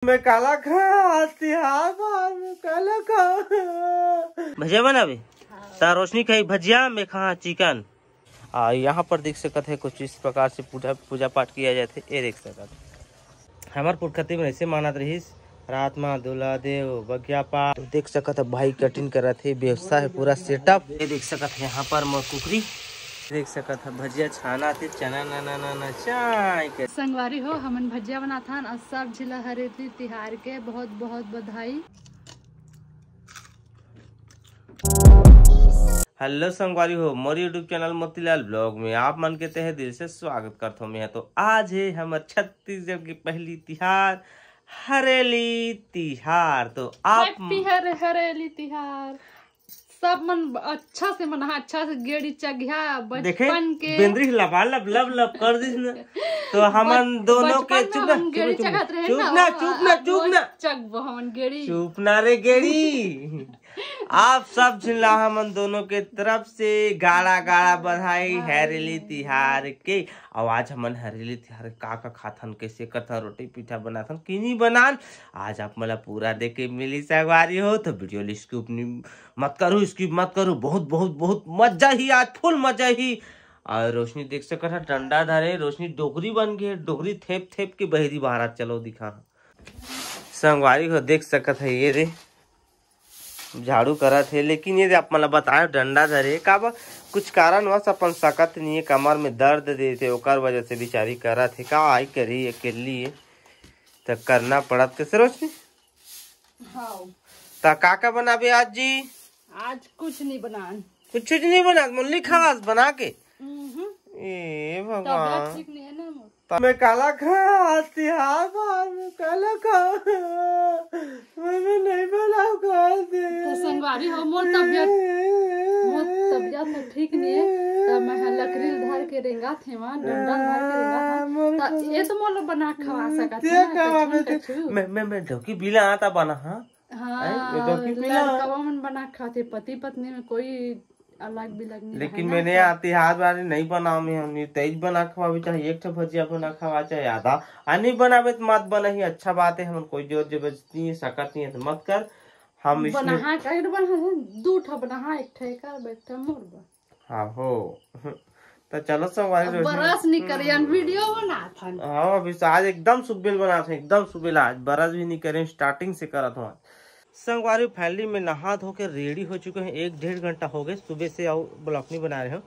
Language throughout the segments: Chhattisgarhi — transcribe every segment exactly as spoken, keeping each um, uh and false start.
मैं काला खांव, आज तिहार बार मैं काला खांव। भजिया बनाबे? हाँ। त रोशनी खाही भजिया, मैं खांव चिकन। आ, यहाँ पर देख सकत हे कुछ इस प्रकार से पूजा, पूजा पाठ किया जाथे। ये देख सकत हे, हमर पुरखा मन ऐसे मानत रहिस, रात मा दूल्हा देव बगिया पाठ। तो देख सकत हे भाई कटिंग करत हे, व्यवस्था हे पूरा सेटअप। ये देख सकत हे यहाँ पर मोर कुकरी, देख सकत हे भजिया छानत हे, चना ना ना ना ना चाय के। संगवारी हो, हमन भजिया बनाथन अउ सब झिला हरेली तिहार के बहुत बहुत बधाई। हेलो संगवारी हो, मोर YouTube चैनल मोतीलाल ब्लॉग में आप मन के तहे दिल से स्वागत करथों। मैं तो आज हे हमर छत्तीसगढ़ के पहली तिहार हरेली तिहार। तो आप Happy हर हरेली तिहार। सब मन अच्छा से मना, अच्छा से गेड़ी चघिया देखे, बचपन के। बेंदरी लबा लब लब लब कर दिस न। तो हमन बच-, दोनों के बचपन में चुप ना, हम गेड़ी चुप ना, चघत रहे चुप ना, ना, चुप ना, अब चुप ना। चघबो हमन गेड़ी। चुप ना रे गेड़ी। आप सब झिन ला हमन दोनों के तरफ से गाड़ा गाड़ा बधाई हरेली तिहार के। अउ आज हमन हरेली तिहार का का खाथन, कैसे करथन, रोटी पीठा बनाथन कि नहीं बनान, आज आप मन ला पूरा देखे मिली संगवारी हो। तो वीडियो ला skip नहीं, मत करू, skip मत करू, बहुत बहुत बहुत मजा ही, आज फुल मजा ही। अउ रोशनी देख सकत हे डंडा धरे, रोशनी डोकरी बन गे, डोकरी थेप थेप के बहरी भारत चलो दिखा। संगवारी हो देख सकत हे, ये रे झाड़ू करत हे, लेकिन ये आप मन ला बताए डंडा धरे काबर, कुछ कारणवश अपन सकत नहीं हे, कमर में दर्द देथे, ओकर वजह से बेचारी करत हे। का आई करी, अकेली हे, त करना पड़त। कैसे रोशनी? हाँ। त का का बनाबे आज जी? आज कुछ नहीं बनान। कुछ चीज नहीं बना, मुल्ली खास बना के। हम्म। ए भगवान। तबियत ठीक नहीं है ना मोर। मैं काला खांव, आज तिहार बार मैं काला खांव। मैं, मैं नहीं बनाऊं खांव दे। तो संगवारी हो, मोर तबियत, मोर तबियत तो ठीक नहीं है। त मैं ह लकड़ी धर के रेंगात हे, वहाँ डंडा धर के रेंगात हे। त ये तो मोर ला बना खवा सकत हे ना, कछु न कछु। मैं, मैं, मैं डौकी बिला आटा बना, हाँ। हाँ, लड़कवा मन बना खाथे, पति पत्नी में कोई अलग बिलग नहीं। लेकिन मैंने तो तिहार बार नहीं बनाओ, मैं हमनी तेज बना खवाबे, चाहे एक ठो भजिया बना खवा, चाहे आधा। आ नहीं बनाबे तो मत बनाही, अच्छा बात है, हमन कोई जोर जबरदस्ती नहीं है, सकत नहीं है तो मत कर। हम इसमें बनाहा, एक ठो बनाहा, दू ठो बनाहा, एक ठो एकर, एक ठो मोर बा। हाँ हो। तो चलो संगवारी हो, रोशनी। बरस नहीं करियन, वीडियो बनात हन। हाँ, अभी तो आज एकदम सुबेल बनात हन, एकदम सुबेल, आज बरस भी नहीं करें, starting से करत हूँ। संगवारी finally मैं नहा धो के ready हो चुके हैं, एक डेढ़ घंटा हो गए सुबह से, अउ vlog नहीं बना रहे हूँ।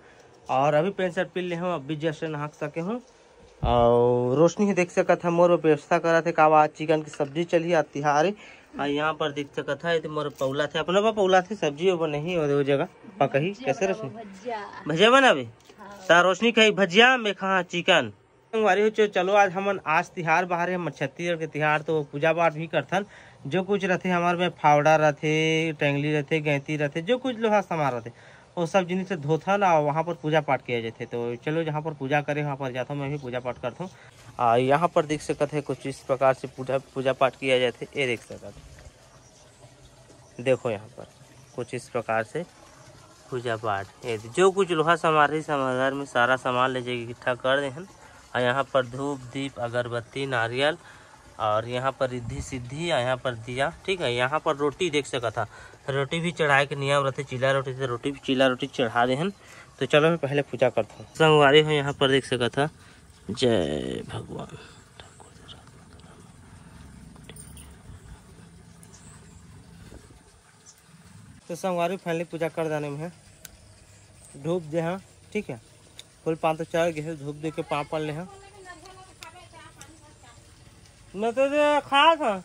और अभी pant shirt पहन ले हूँ, अभी just नहा सके हूँ। अउ रोशनी ही देख सकत है, मोर व्यवस्था करत है, का आज chicken की सब्जी चली, आज तिहार है। अउ यहाँ पर देख सकत है, ये तो मोर पौला थे, अपना बा पौला थे, सब्जी वो नहीं, वो जगह पकही। कैसे रोशनी? भजिया बनाबे? हाँ। त रोशनी खाही भजिया, मैं खाहा chicken। संगवारी हो, चलो आज हमन आज तिहार बार हे, हमर छत्तीसगढ़ के तिहार तो पूजा पाठ भी करथन। जो कुछ रथे हमर में फावड़ा रथे, टेंगली रथे, गैंती रथे, जो कुछ लोहा सामान रथे, वो सब जिनिस से धोथन और वहाँ पर पूजा पाठ किया जाथे। तो चलो, जहाँ पर पूजा करे, वहाँ पर जाथों, मैं भी पूजा पाठ करथों। आ, यहाँ पर देख सकत है, कुछ इस प्रकार से पूजा, पूजा पाठ किया जाथे। ये देख सकत है, देखो यहाँ पर कुछ इस प्रकार से पूजा पाठ, ये जो कुछ लोहा सामान रही, सामान घर में सारा सामान ले जाके इकट्ठा कर दे हन। और यहाँ पर धूप, दीप, अगरबत्ती, नारियल और यहाँ पर रिद्धि सिद्धि, और यहाँ पर दिया, ठीक है। यहाँ पर रोटी देख सकत हा, रोटी भी चढ़ाए के नियम रहथे, चीला रोटी से रोटी भी, चीला रोटी चढ़ा दे हन। तो चलो, मैं पहले पूजा करता हूँ। संगवारी हो, यहाँ पर देख सकत हा, जय भगवान। तो संगवारी, finally पूजा कर दाने में है, धूप दे हाँ, ठीक है। फूल पान तो चढ़ गए है, धूप दे के पाँव पड़ ले हाँ। मैं तो ये खा था।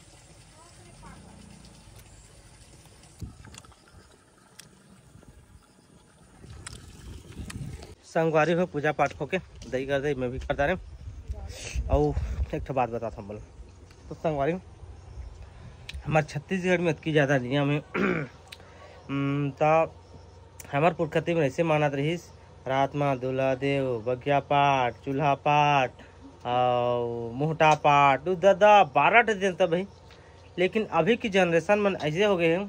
संगवारी हो, पूजा पाठ होके दई कर दे, मैं भी कर दाने। अउ एक ठो बात बताता हूँ, बोलो। तो संगवारी, हमारे छत्तीसगढ़ में इतनी ज़्यादा नियम है। हम्म, तो हमार पुरखती में ऐसे मानत रहिस, रात मा दूल्हा देव, बगिया पाठ, चूल्हा पाठ, अउ मोहटा पाठ, उ दादा बारह ठे दिन तब भाई। लेकिन अभी की generation मन ऐसे हो गए हैं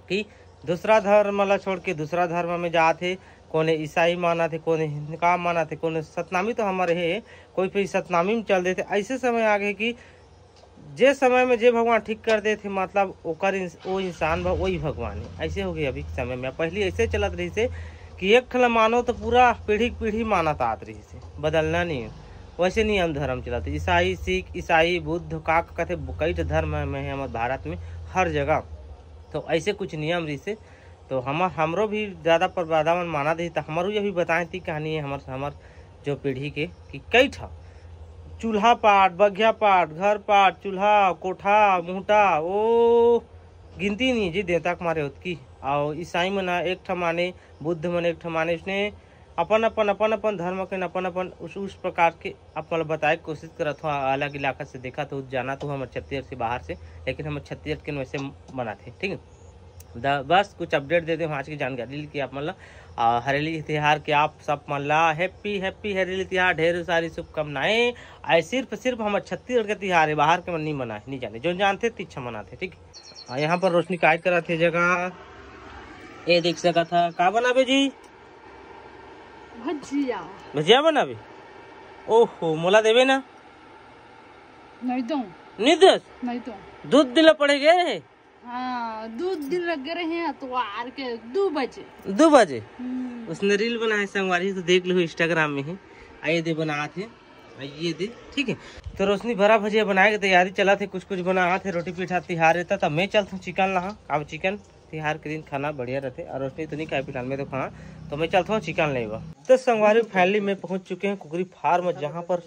कि दूसरा धर्म ला छोड़ के दूसरा धर्म में जात हे, कोने ईसाई मानत हे, कोने हिंद का मानत हे, कोने सतनामी तो हमारे हे, कोई फिर सतनामी में चल देथे। ऐसे समय आ गए कि जे समय में जे भगवान ठीक कर देथे, मतलब ओकर इंस-, वो इंसान भ-, वही भगवान है। ऐसे हो गए अभी के समय में। पहली ऐसे चलत रहिसे कि एक ठला मानो तो पूरा पीढ़ी के पीढ़ी मानत आत रहिसे, बदलना नहीं है। वैसे नियम धर्म चलत है, ईसाई, सिख, ईसाई, बुद्ध, का, का कहते, कई ठो धर्म है, में है हमर भारत में, हर जगह। तो ऐसे कुछ नियम रहिसे। तो हमर, हमरो भी दादा परदादा मन मानत रही, तो हमरो ये भी बताए थी कहानी है हमर, हमर जो पीढ़ी के, कि कई ठा चूल्हा पाट, बघिया पाट, घर पाट, चूल्हा, कोठा, मुहटा, ओ गिनती नहीं जी, देवता के मारे होत की। और ईसाई मन ह एक ठा माने, बुद्ध मन एक ठा माने, उसने अपन अपन, अपन अपन धर्म के, अपन अपन उस, उस प्रकार के अपन ल बताए के कोशिश करत हो। अलग इलाका से देखा तो जाना तो हमर छत्तीसगढ़ से बाहर से, लेकिन हमर छत्तीसगढ़ के वैसे मनाथे, ठीक है। द-, बस कुछ अपडेट दे दे आज की जानकारी के आप मन ला। आ, हरेली तिहार के आप सब मन ला हैप्पी, हैप्पी हरेली तिहार, ढेर सारी शुभकामनाएं। आए सिर्फ, सिर्फ हमर छत्तीसगढ़ के तिहार है, बाहर के मन नहीं मनाए, नहीं जाने, जो जानथे तिच्छा मनाथे, ठीक है। आ, यहाँ पर रोशनी काय करत हे जगह, ये देख सकत हा, का बनाबे जी? भजिया। भजिया बनाबे? ओहो, मोला देबे ना? नहीं दो। नहीं दस? नहीं दो। दूध दिन ला पड़े गए? हाँ, दू दिन लग गए रहे हैं अतवार के दू बजे। दू बजे? हम्म। उसने रील बनाए संगवारी, तो देख लो Instagram में है। आ ये दे बनात है, आ ये दे, ठीक है। तो रोशनी बरा भजिया बनाए के तैयारी चलत है, कुछ कुछ बनात है, रोटी पीठा तिहार रहता, तब मैं चलता हूँ चिकन ला। अब चिकन तिहार के दिन खाना बढ़िया रहते, और रोशनी तो नहीं खाए फिलहाल, मैं तो खाना, तो मैं चलता हूँ चिकन लेबा। तो संगवारी finally मैं पहुँच चुके हैं कुकरी फार्म, जहाँ पर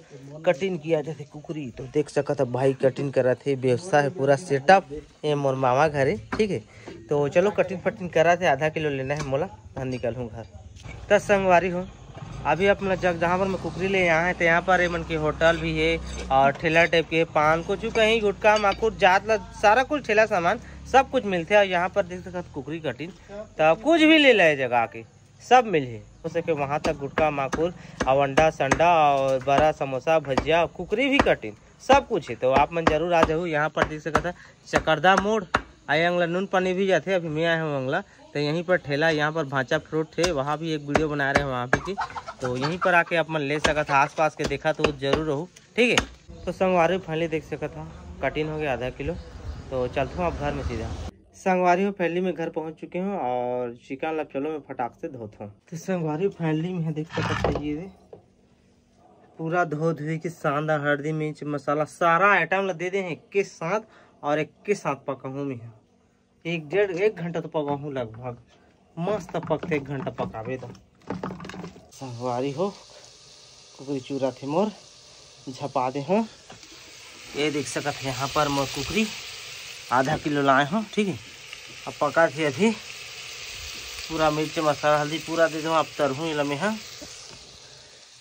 कटिंग किया जाते कुकरी। तो देख सकत है भाई कटिंग करत है, व्यवस्था है पूरा सेटअप। ये मोर मामा घर है, ठीक है। तो चलो कटिंग फटिंग करा थे, आधा किलो लेना है मोला, हम निकल हूँ घर। तो संगवारी हो, अभी अपना जग जहाँ पर मैं कुकरी ले यहाँ है, तो यहाँ पर ये मन के होटल भी है और ठेला टाइप के पान को चू कहीं गुटखा माकुर जात ला सारा कुछ ठेला सामान सब कुछ मिलते हैं। और यहाँ पर देख सकत कुकरी कटिंग, तो कुछ भी ले ले जगह आके सब मिलही। हो सके वहाँ तक गुटखा माकुर, अवंडा संडा और बरा समोसा भजिया कुकरी भी कटिंग सब कुछ है। तो आप मन जरूर आ जाहू। यहाँ पर देख सकत है चकरदा मोड़, आई अंगला नून पानी भी जाथे। अभी मैं आया हूँ अंगला, तो यहीं पर ठेला, यहाँ पर भांचा फ्रूट है, वहाँ भी एक वीडियो बना रहे हैं वहाँ भी की। तो यहीं पर आके आप मन ले सकत है, आसपास के देखा तो जरूर रहू, ठीक है। तो संगवारी finally देख सकत है कटिंग हो गया आधा किलो। तो चलता हूँ आप घर में सीधा। संगवारी हो finally मैं घर पहुँच चुके हूँ और चिकन ला चलो मैं फटाक से धोता हूँ। तो संगवारी हो finally मैं देख सकत है ये पूरा धो धोई के शानदार हल्दी मिर्च मसाला सारा आइटम ला दे दे हैं एक के साथ, और एक के साथ पकाहूँ मैं। एक डेढ़ एक घंटा तो पकाहूँ लगभग, मस्त पकते एक घंटा पकाबे तो। संगवारी हो कुकरी चूरा थे मोर, झपा दे हो। ये देख सकत है यहाँ पर मोर कुकरी आधा किलो लाए हो, ठीक है। अब पका थे अभी पूरा मिर्च मसाला हल्दी पूरा दे दो, अब तरहूँ एला मैं हा।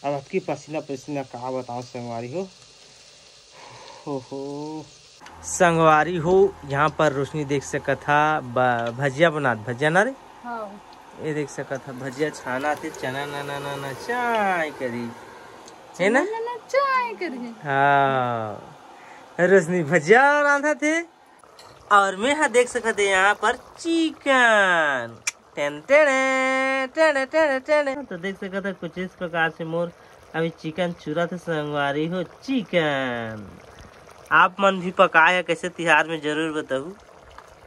अब अतकी पसीना पसीना का बताओ संगवारी हो। हो हो। संगवारी हो, यहाँ पर रोशनी देख सकत हा ब-, भजिया बनात, भजिया ना रे? हाँ। ये देख सकत हा भजिया छाना थे, चना ना ना ना ना चाय करी, है ना? ना ना चाय करी। हाँ, रोशनी भजिया रांधा थे। और मैं हा देख सकत है यहाँ पर चिकन, टेन टेने, टेने, टेने, टेने। तो देख सकत है कुछ इस प्रकार से मोर अभी चिकन चूरा थे संगवारी हो। चिकन आप मन भी पकाए है कैसे तिहार में, जरूर बताहू।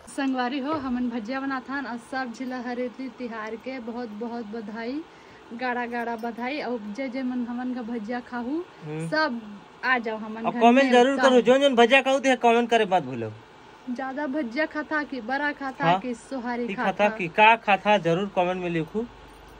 संगवारी हो, हमन भजिया बनाथन और सब झिला हरेली तिहार के बहुत बहुत बधाई, गाड़ा गाड़ा बधाई। और जे जे मन हमन का भजिया खाहू, हम्म। सब आ जाओ हमन और घर comment में जरूर सब। करू, जोन जोन भजिया खाहू ते comment करे मत भूलो। ज्यादा भजिया खाता कि बरा खाता हाँ। कि सोहारी कि खाता? खाता कि का खाता, जरूर comment में लिखू।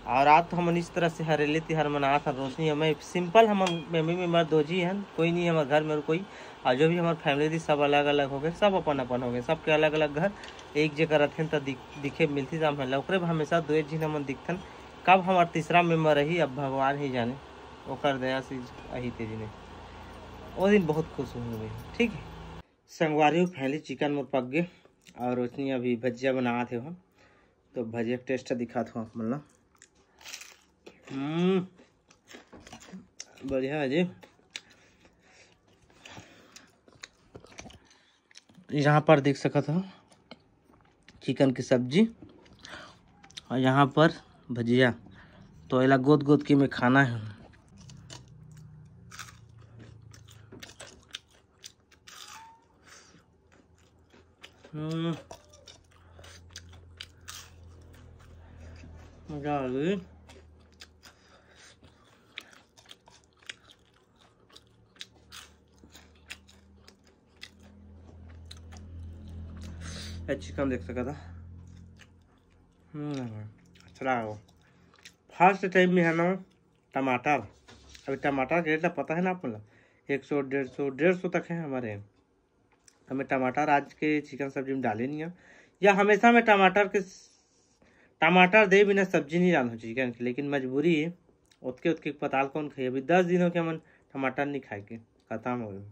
और आज तो हमन इस तरह से हरेली तिहार मनात हन। रोशनी हमें simple, हमन family member दो जी हन, कोई नहीं हमर घर में और कोई। और जो भी हमर family थी सब अलग अलग हो गए, सब अपन अपन हो गए, सबके अलग अलग घर। एक जगह रहते तो दिख, दिखे मिलती तो हमन ला, ओकरे हमेशा दो एक झिन हमन दिखथन। कब हमार तीसरा member रही अब भगवान ही जाने, ओकर दया से अही तेजी ने। वो दिन बहुत खुश होंगे, ठीक है। संगवारी हो finally चिकन मोर पक गे और उसने अभी भजिया बनात हे हम, तो भजिया के taste दिखात हो आप मन ला। हम्म, बढ़िया है जी। यहाँ पर देख सकत हो चिकन की सब्जी और यहाँ पर भजिया। तो एला गोद गोद के में खाना है। हम्म, मजा आ गई। ये चिकन देख सकता। हम्म, अच्छा लगा। फर्स्ट टाइम में है ना टमाटर। अभी टमाटर के रेट ला पता है ना आप लोग, एक सौ, डेढ़ सौ, डेढ़ सौ तक है हमारे। हमें टमाटर आज के चिकन सब्जी में डाले नहीं है, या हमेशा में टमाटर के, टमाटर दे बिना सब्जी नहीं रांधो चिकन के, लेकिन मजबूरी है। ओतके ओतके पताल कौन खाई? अभी दस दिन हो गया, हमन टमाटर नहीं खाए के, खत्म हो गए।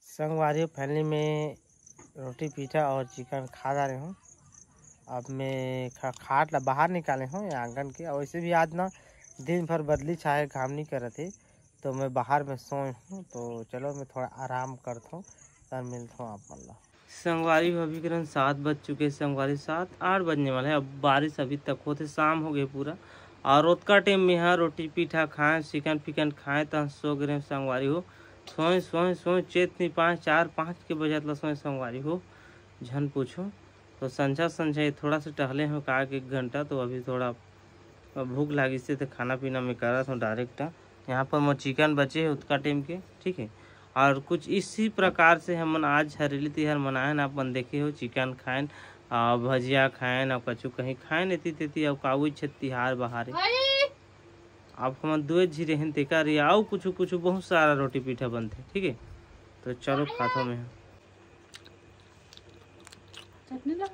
संगवारी, फैमिली में रोटी पीठा और चिकन खा डारे हूँ। अब मैं खा-, खाट ला बाहर निकाले हूँ ये आंगन के। और वैसे भी आज ना दिन भर बदली छाए, घाम नहीं करत हे, तो मैं बाहर में सोए हूँ। तो चलो, मैं थोड़ा आराम करता हूँ, तब मिलता हूँ आप मन ला। संगवारी हो, अभी करीबन सात बज चुके हैं संगवारी, सात आठ बजने वाला है। अब बारिश अभी तक होते, शाम हो गई पूरा। और ओतका टाइम में यहाँ रोटी पीठा खाए, चिकन फिकन खाए, तहन सो गए संगवारी हो। सोए सोए सोए चेत नहीं पाए, चार पाँच के बजत ला सोए संगवारी हो, झन पूछो। तो संझा संझा ये थोड़ा सा टहले हो का एक घंटा, तो अभी थोड़ा अब भूख लागिस हे, तो खाना पीना मैं करत हूँ डायरेक्ट। यहाँ पर मोर चिकन बचे है उतका टाइम के, ठीक है। और कुछ इसी प्रकार से हमन आज हरेली तिहार मनाएन, अपन देखे हो, चिकन खाएन, आ, भजिया खाएन, और कछु कहीं खाएन, एती तेती, और काऊ इच्छा तिहार बहारे। अब हमन दुए झी रहेन, तेकर ये आऊ कुछ कुछ बहुत सारा रोटी पीठा बनथे, ठीक है। तो चलो, खाथो मैं। चटनी ला।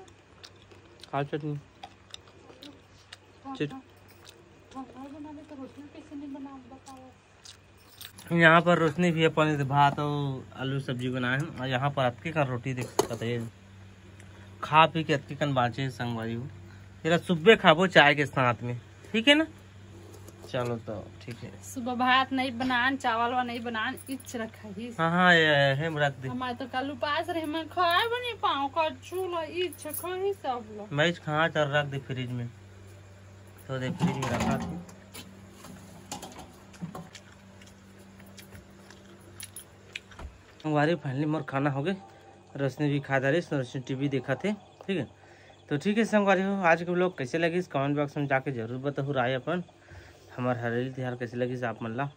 का चटनी? पापड़। चट- पापड़ बना ले तो रोशनी कैसे नहीं बना, बताओ। यहाँ पर रोशनी भी अपन भात और आलू सब्जी बनाए हैं, और यहाँ पर अतके कन रोटी देख सकते हैं, खा पी के अतके कन बाँचे हैं संगवारी हो। तेरा सुबह खाबो चाय के साथ में, ठीक है ना? चलो तो ठीक है। सुबह भात नहीं बनान, चावल वा नहीं बनान, इच रखा ही। हाँ, हाँ, ये है, हम रख दे। हमारे तो कल उपास रहे, मैं खाए भी नहीं पाऊँ, कल चूल्हा इच खाही सब लोग। मैं इच खा चल रख दे फ्रिज में, तो दे फ्रिज में रखा थे। संगवारी, फाइनली मोर खाना हो गए, रोशनी भी खा डारिस, रोशनी टीवी देखा थे, ठीक है। तो ठीक है संगवारी हो, आज के व्लॉग कैसे लगिस, कमेंट बॉक्स में जाके जरूर बताहू राय अपन। हमार हरेली तिहार कैसे लगिस आप मन ला।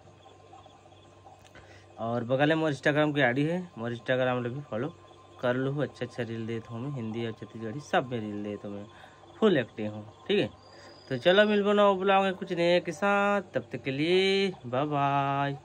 और बगल में मोर इंस्टाग्राम के आईडी है, मोर इंस्टाग्राम ला भी फॉलो कर लो, अच्छा अच्छा रील देत हूँ मैं, हिंदी और छत्तीसगढ़ी सब में रील देत हूँ मैं, फुल एक्टिव हूँ, ठीक है। तो चलो मिलबो नवा व्लॉग में कुछ नए के साथ, तब तक के लिए बाय बाय।